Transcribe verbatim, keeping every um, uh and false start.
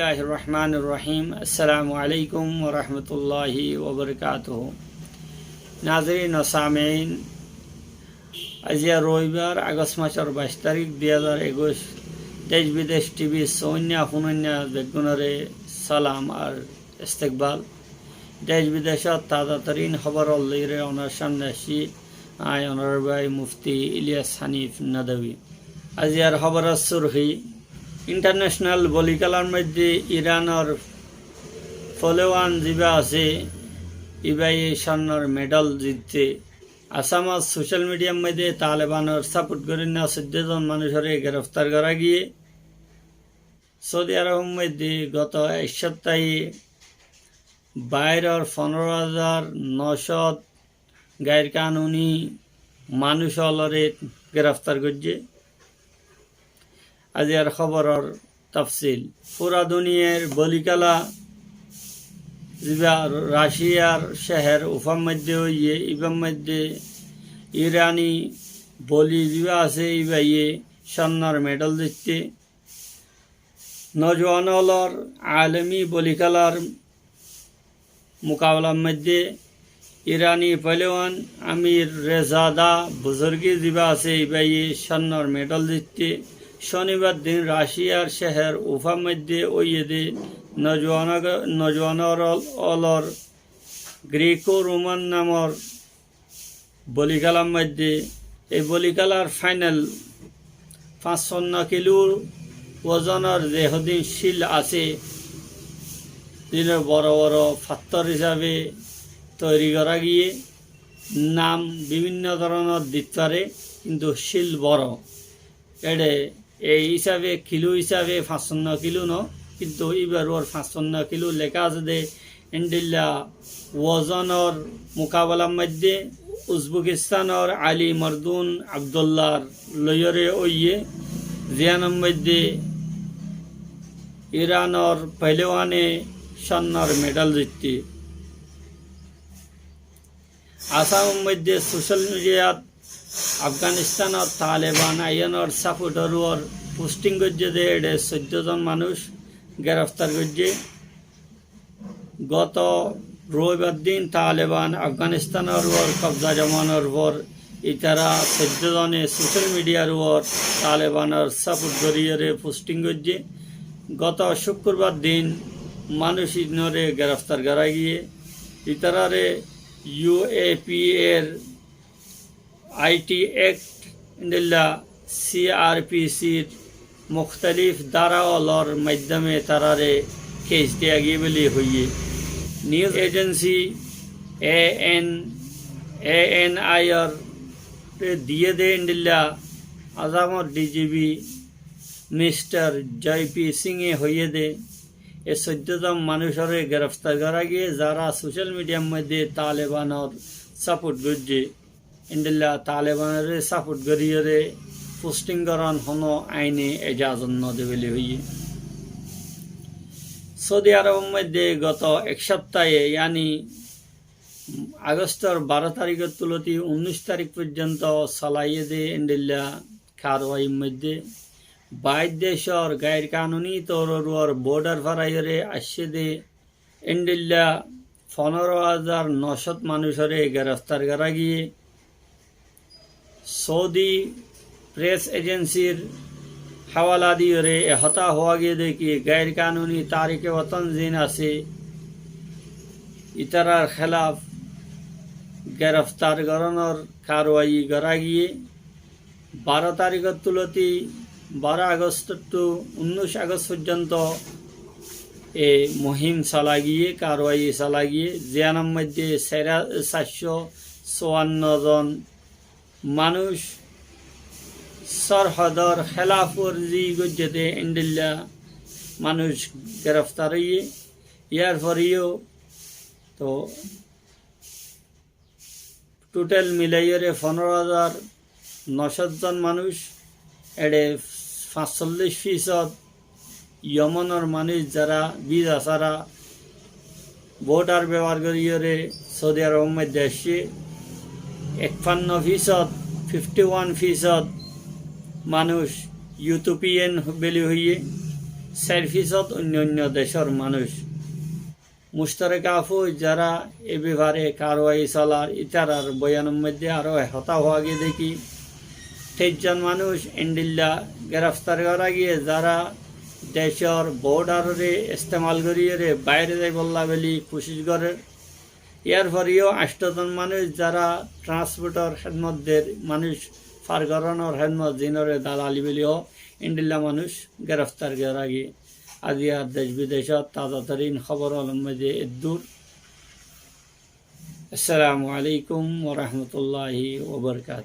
Bismillahir Rahmanir Rahim. Assalamu alaikum wa rahmatullahi wa barakatuhu. Nazirin o samein, aijja roibar, Agost masor baic tarik, dui házar ekuic. Dec bidec TV soinna funoinna beggúnore salam ar istikbal. Dec bidecor taza tarin hóbor loiyóre onorar samne aiccí, añí onorar bái Mufti Ilyas Hanif Nadwi. Aijjar hóboror surhi, international boli kélar moidde Iranor folewan ziba asé, ibaye sonnor medal zitte. Asamot social mediar moidde Talebanor saport gorinna soiddo zon manúcore gereftar gora giyé. Soudi Arobor moidde goto ek soptaye bairor fonero házar no cót gair kanuni manúc ólore gereftar goijje. Aijjar hóboror tafsil. Fura duniyar boli kéla ziba Raciyar céher Ufar moidde óiye, ibar moidde Irani boli ziba asé, ibaye sonnor medal zitte. Nojuwan ólor alami boli kélar mukabelar moidde Irani pehlewan Amir Rezada Buzurgi ziba asé, ibaye sonnor medal zitte. Conibar din Raciyar céher Ufar moidde óiye dé nojuwan, nojuwan ólor Greco Roman namor boli kélar moidde, ei boli kélar fainal fañs cót no kilo wozonor ze hodún cíl asé, zinor boro boro fattór hísabe toiri gora giyé, nam bibinno dóronor dit fare, kintu cíl boro. Ére ei hísabe, kilo hísabe fañs cót no kilo no, kintu íbar uore fañs cót no kilo leká asé dé, endilla wozonor mukabelar moidde Uzbekistanor Ali Mardun Abdullar loiyóre óiye, ziyánor moidde Iranor pehlewane sonnor medal zitte. Asamor moidde social mediat Afganistanot Taleban aiyónor saportor uore posting goijje dé ére soiddo zon manúc gereftar goijje. Goto roibar din Taleban Afganistanor uore kobza zomanor uore itara soiddo zone social mediar uore Talebanor saport goriyóre posting goijje. Goto cukkurbar din manúc inore gereftar gora giyé. Itarare U A P A r I T Act endilla C R P C r muktalif dara ólor maiddome tarare kes diya giyé buli hoiyé. News agency A N, A N I ore diye dé endilla Asamor D G P Mister J P Singh e hoiyé dé, e soiddo zon manúcore gereftar gora giyé, zara social mediar moidde Talebanor saport goijje. Endilla Talebanore saport goriyóre posting goron hono aine ejazot no de buli hoiyé. Soudi Arobor moidde goto ek soptaye, yani Agostor baro tarikóttu loti unnic tarik foijjonto solaiye dé endilla karwair moidde baic decor gair kanuni touror uore border faraiyóre aiccé dé endilla fonero házar no cót manúcore gereftar gora giyé. Soudi pres ejensir hawala diyóre e hotá hoó giyé dé ki gair kanuni tarike woton zin asé, itarar hélaf gereftar goronor karwai gora giyé. Baro tarikóttu loti baro Agostottu unnic Agost foijjonto e muhim sola giyé, karwai sola giyé, ziyánor moidde sair, sair cót cuwanno zon manúc sorhodor hélaf worzi goijje dé endilla manúc gereftar óiye. Yar foreyó to total milaiyóre fonero házar no cót zon manúc, ére fañsollic fisod Yomonor manúc zara biza sára border bebohar goriyóre Soudi Arobor moidde aiccé, ekpanno fisod, fifty one fisod manúc Ethiopian buli hoiyé, sair fisót oinno oinno decór manúic. Muctareka fóuj zará e befare karwai solar, ítarar boyanor moidde aró ek hotá hoó giyé de ki, teic zon manúic endilla gereftar gorá giyé, zará decór bordarore estemal goríyore baire zaibolla buli kucíc gorér. Yar fore yó ancto zon manúic zará transportor hédmot der, manúic far gorónor hédmot, zinore dalali buli hoó, endilla manúic gereftar gorá giyé. Aijjar dec bidecót taza torin hóbor ólor moidde eddúr. Assalamu alaikum wa rahmatullahi wa barakatuhu.